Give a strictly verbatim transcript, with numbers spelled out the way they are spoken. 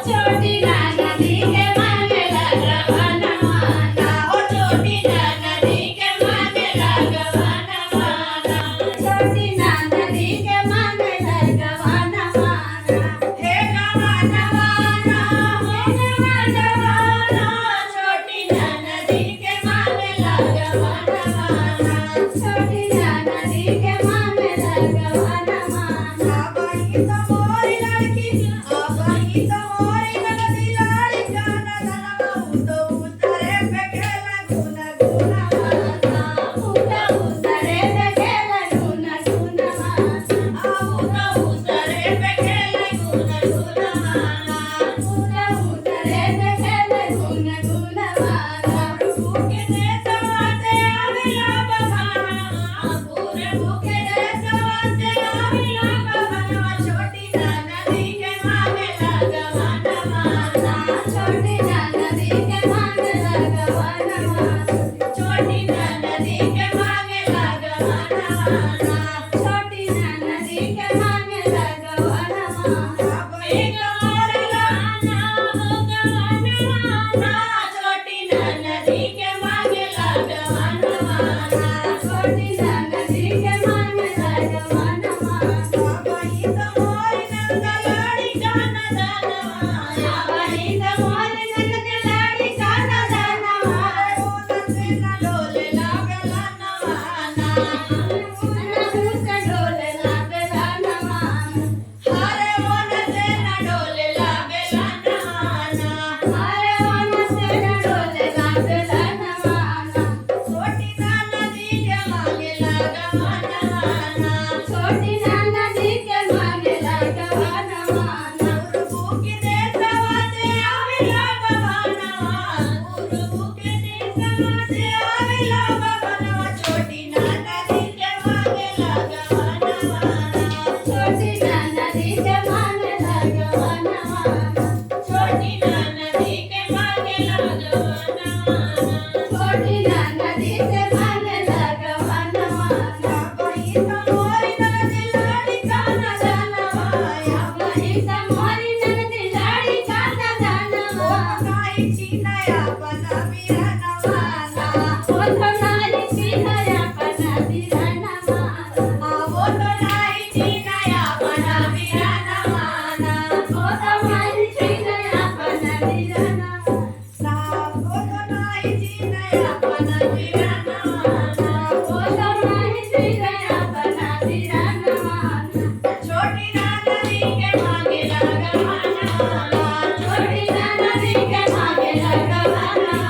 छोटी ननदी के मांगे लगवनवा ना, ओ छोटी ननदी के मांगे लगवनवा ना, छोटी ननदी के मांगे लगवनवा ना। हे गवनवा ना, हे गवनवा ना, छोटी ननदी के मांगे लगवनवा ना, छोटी ननदी के मांगे लगवनवा ना। अबही तो मोरी लड़की, अबही तो मोरी ननदी लड़का नदनवा, उ तो उतरे पे खेला गुन गुनवा ना, उ तो उतरे पे खेला गुन गुनवा ना, उ तो उतरे पे खेला गुन गुनवा ना, उ तो उतरे पे खेला गुन गुनवा ना। प्रभु के देशवा से आवेला बघनवा, प्रभु के देशवा से आवेला बघनवा, छोटी ननदी के मांगे लगवनवा ना, छोटी ननदी के मांगे लगवनवा, छोटी ननदी के मांगे लगवनवा ना, छोटी ननदी के मांगे लगवनवा ना। अबही तो मोरी लड़की, अबही तो मोरी ननदी लड़का नदनवा, उ तो उतरे पे खेला गुन गुनवा ना, छोटी ननदी के मांगे लगवनवा ना, छोटी ननदी के मांगे लगवनवा ना। अबही तो मोरी ननद लड़का नदनवा, अबही तो मोरी ननद लड़का नदनवा, उ तो से न डोलेला बेलनवा ना, उ तो डोलेला बेलनवा ना। अरे ओन से न डोलेला बेलनवा ना, अरे ओन से न डोलेला बेलनवा ना, छोटी ननदी के मांगे लगवनवा ना, छोटी ननदी के मांगे लगवनवा ना। प्रभु के देशवा से आवेला बघनवा, प्रभु के देशवा से आवेला बघनवा, छोटी ननदी के मांगे लगवनवा ना, छोटी ननदी के मांगे लगवनवा ना, छोटी ननदी के मांगे लगवनवा ना, छोटी ननदी के मांगे लगवनवा ना। अबही तो मोरी ननदी लड़का नदनवा, अबही तो मोरी ननदी लड़का नदनवा, ओ तो नाहीं चिन्है अपन बिरनवा ना, ओ तो नाहीं चिन्है अपन बिरनवा ना, ओ तो नाहीं चिन्है अपन बिरनवा ना, ओ तो नाहीं चिन्है अपन बिरनवा ना, ओ तो नाहीं चिन्है अपन बिरनवा ना, ओ तो नाहीं चिन्है अपन बिरनवा ना। छोटी ननदी के मांगे लगवनवा ना, छोटी ननदी के मांगे लगवनवा ना,